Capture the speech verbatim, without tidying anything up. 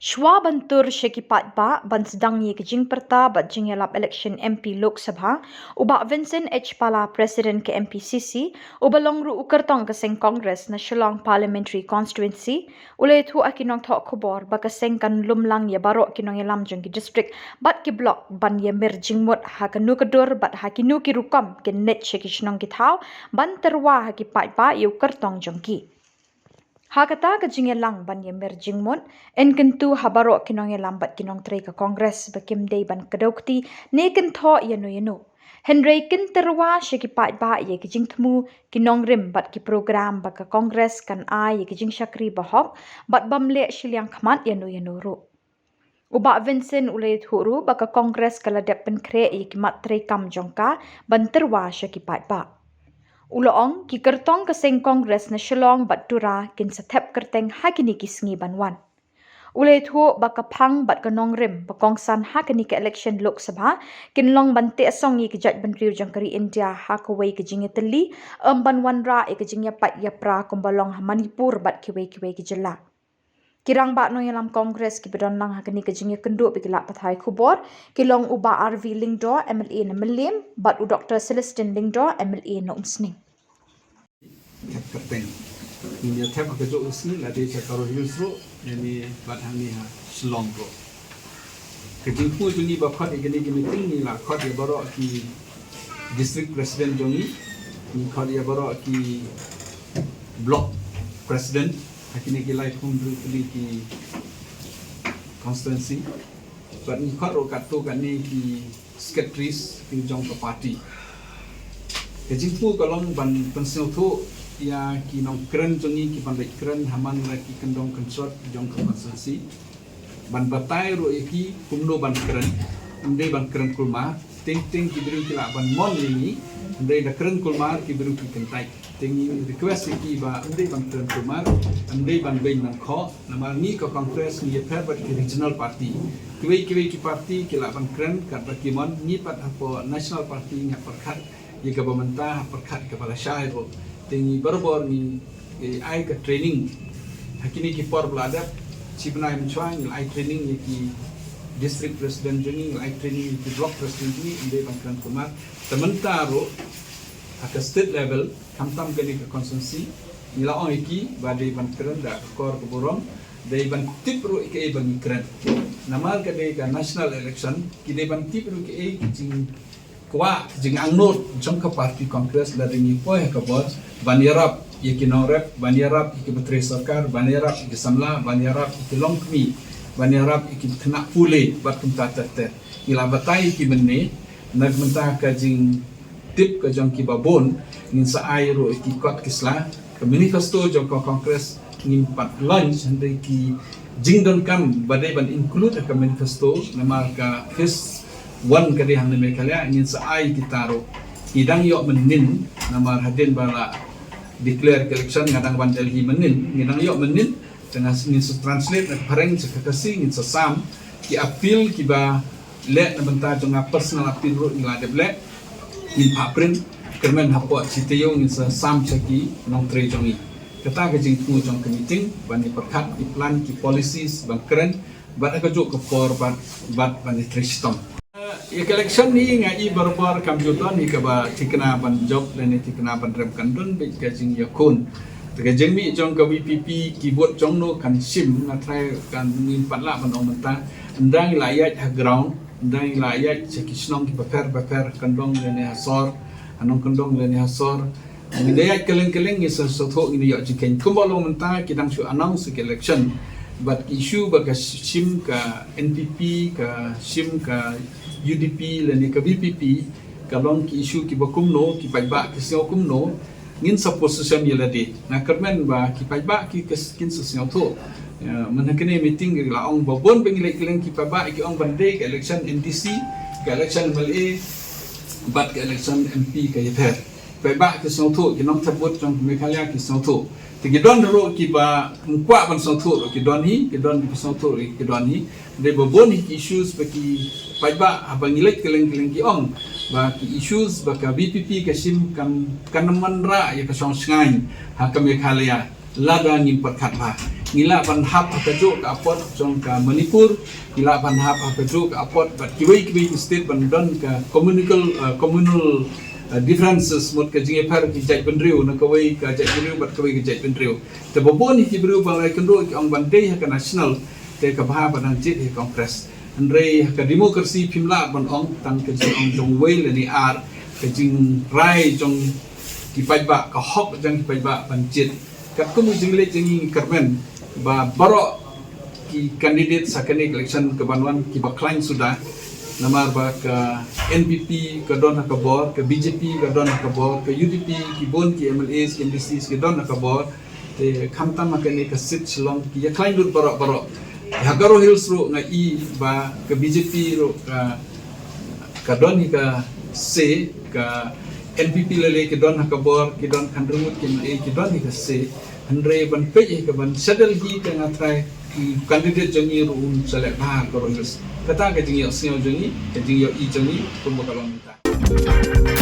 Shuwa ban tur sha ki paidbah ban sdang ïa ki jingpyrta bad jingïalap election M P Lok Sabha, u Bah Vincent H Pala, President ka M P C C, uba long ruh u kyrtong ka seng Congress na Shillong Parliamentary Constituency, u la ïathuh ha ki nongthoh khubor ba ka seng kan lum lang ïa baroh ki nongïalam jong ki district bad ki block ban ïamir jingmut ha kano ka dur bad ha kino ki rukom kin leit sha ki shnong ki thaw ban tyrwa ha ki paidbah ïa u kyrtong jong ki. Ha kata ka jingïalang ban ïamir jingmut, yn kyntu ha baroh ki nongïalam bad ki nongtrei ka Congress ba kim dei ban kdew kti ne kynthoh ïano ïano, hynrei kin tyrwa sha ki paidbah ïa ki jingthmu, ki nongrim bad ki program ba ka Congress kan ai ïa ki jingshakri bahok bad bym leh shiliang khmat ïano ïano ruh. U Bah Vincent u la ïathuh ruh ba ka Congress ka la dep pynkhreh ïa ki mat treikam jong ka ban tyrwa sha ki paidbah. U la ong, ki kyrtong ka seng Congress na Shillong bad Tura kin sa thep kyrteng ha kine ki sngi ban wan. U la ïathuh ba ka phang bad ka nongrim ba kongsan ha kane ka election Lok Sabha kin long ban teh song ïa ki jaitbynriew jong ka ri India ha kawei ka jingïatylli, ym ban wanrah ïa ka jingïapait ïapra kumba long ha Manipur bad kiwei kiwei ki jylla. Ki rangbah nongïalam Congress kiba don lang ha kane ka jingïakynduh ba ki lad pathai khubor ki long u Bah R V Lyngdoh, M L A na Mylliem, bad u Doktor Celestine Lyngdoh, M L A na Umsning. Thep kyrteng. Ngin ïa thep ha kajuh ka sngi, la dei sha Garo Hills ruh, ïa ni bad hangne ha Shillong ruh. Ka jingthmu jong ngi ba khot ïa kane ka meeting, ngi la khot ïa baroh ki district president jong ngi, ngi khot ïa baroh ki block president ha kine ki laiphew hynriew tylli ki constituency. Bad ngi khot ruh katto katne ki secretaries ki jong ka party. Ka jingthmu ka long ban pynsngewthuh ïa ki nongkren jong ngi ki ban leit kren ha man la ki kyndong kynsot jong ka constituency. Ban batai ruh ïa ki kumno ban kren, ym dei ban kren kulmar, teng teng ki briew ki lah ban mon ïa ngi, ym dei da kren kulmar ki briew ki kyntait. Te ngi request ïa ki ba ym dei ban kren kulmar, ym dei ban beiñ ban khoh, namar ngi ka Congress ngi ïapher bad ki regional party. Kiwei kiwei ki party ki lah ban kren katba ki mon, ngi pat hapoh national party ngi hap pyrkhat ïa kaba mynta, hap pyrkhat ïa kaba lashai ruh. Te ngi barabor ngi, eh, ai ka training ha kine ki por ba la dep, shi bnai mynshuwa ngi la ai training ïa ki district president jong ngi, ngi la ai training ïa ki block president jong ngi, ym dei ban kren kulmar. Te mynta ruh ha ka state level, khamtam kane ka constituency, ngi la ong ïa ki ba dei ban kren da ka kor ka burom, dei ban tip ruh ïa kaei ba ngi kren. Namar ka dei ka national election, ki dei ban tip ruh kaei ka jingkwah, ka jingangnud jong ka party Congress lada ngi poi ha ka bor, ban ïarap ïa ki nongrep, ban ïarap ïa ki ba trei sorkar, ban ïarap ïa ki samla, ban ïarap ïa ki longkmie, ban ïarap ïa ki khynnah pule bad kumta ter ter. Ngi la batai ïa ki mynne, na ka bynta ka jing tip ka jong ki babun, ngin sa ai ruh ïa ki kot ki sla, ka manifesto jong ka Congress ngin pat launch, hynrei ki jingdonkam ba dei ban include ha ka manifesto, namar ka phase one ka dei hangne Meghalaya, ngin sa ai kita ruh. Ngi dang ïoh mynnin, namar hadien ba la declare ka election nga dang wan Delhi mynnin, ngi dang ïoh mynnin, te nga ngin sa translate na ka phareng sha ka Khasi, ngin sa sam ki appeal kiba leh na bynta jong nga, personal appeal ruh ngi la dep leh, ngin phah print, kyrmen hapoh shi taïew ngin sa sam sha ki nongtrei jong ngi. Kata ka jingthmu jong ka meeting, ban ïa pyrkhat ki plan, ki policies ban kren bad ha kajuh ka por bad, bad ban ïa trei shitom. Ïa ka election hi nga i barabor kam ju don hi kaba thikna ban jop lane thikna ban rem, kan don beit ka jingïakhun. Te ka jingmih jong ka V P P, ki vote jong no kan shim, nga trai kan ngin pat lah ban ong mynta. Ynda ngi la ïaid ha ground, ynda ngi la ïaid sha ki shnong kiba pher ba pher, kyndong lane ha sor, ha nongkyndong lane ha sor, ngin da ïaid kylleng kylleng, ngin sa sngewthuh, ngin ïoh jingkheiñ. Kumba long mynta ki dang shu announce ka election, bad ki issue ba ka shim ka N P P, ka shim ka U D P lane ka V P P, ka long ki issue kiba kumno, ki paidbah ki sngew kumno, ngin sa position ïa lade. Nga kyrmen ba ki paidbah ki, ki, kin sa sngewthuh. Eh, mynta kane meeting ki la ong ba bun ba ngi leit kylleng, ki paidbah ki ong ban dei ka election M D C, ka election M L A bad ka election M P ka ïapher. Paidbah ki sngewthuh, ki nongthep vote jong Meghalaya ki sngewthuh. Te ki don ruh kiba ym kwah ban sngewthuh ruh ki don hi, ki don kiba sngewthuh ruh ki don hi. Dei ba bun hi ki issues ba ki paidbah haba ngi leit kylleng kylleng ki ong ba ki issues ba ka V P P ka shim kan, kan ym wanrah ïa ka shong shngaiñ ha ka Meghalaya lada ngim pyrkhat bha. Ngi lah ban hap ha kajuh ka apot jong ka Manipur, ngi lah ban hap ha kajuh ka apot bad kiwei kiwei ki state ban don ka communal, uh, communal uh, differences, mut ka jingïapher ki jaitbynriew, na kawei ka jaitbynriew bad kawei ka jaitbynriew. Te ba bun hi ki briew ba la ïakynduh ki ong ban dei ha ka national, te ka bha ba dang jied hi Congress. Hynrei ha ka democracy phim lah ban ong tang ka jingong jong uwei lane ar, ka jingrai jong ki paidbah, ka hok jong ki paidbah ban jied. Katkum ka jingleh jong ngi, ngi kyrmen ba baroh ki candidate ha kane ka election ka ban wan ki ba khlaiñ suda. Namar ba ka N P P ka don ha ka bor, ka B J P ka don ha ka bor, ka U D P, ki bun ki M L As, ki M D Cs ki don ha ka bor. Te khamtam ha kane ka seat Shillong ki ïa khlaiñ lut baroh baroh. Ha Garo Hills ruh nga i ba ka B J P ruh ka, ka don hi ka se, ka N P P lele ki don ha ka bor, ki don khyndai ngut ki M L A ki don hi ka se. Hynrei ban peit hi ka ban shadel hi ka, nga trai ki candidate jong ngi ruh un sa leh bha ha Garo Hills. Kata ka jingïohsngew jong ngi, ka jingïohi jong ngi kumba ka long mynta.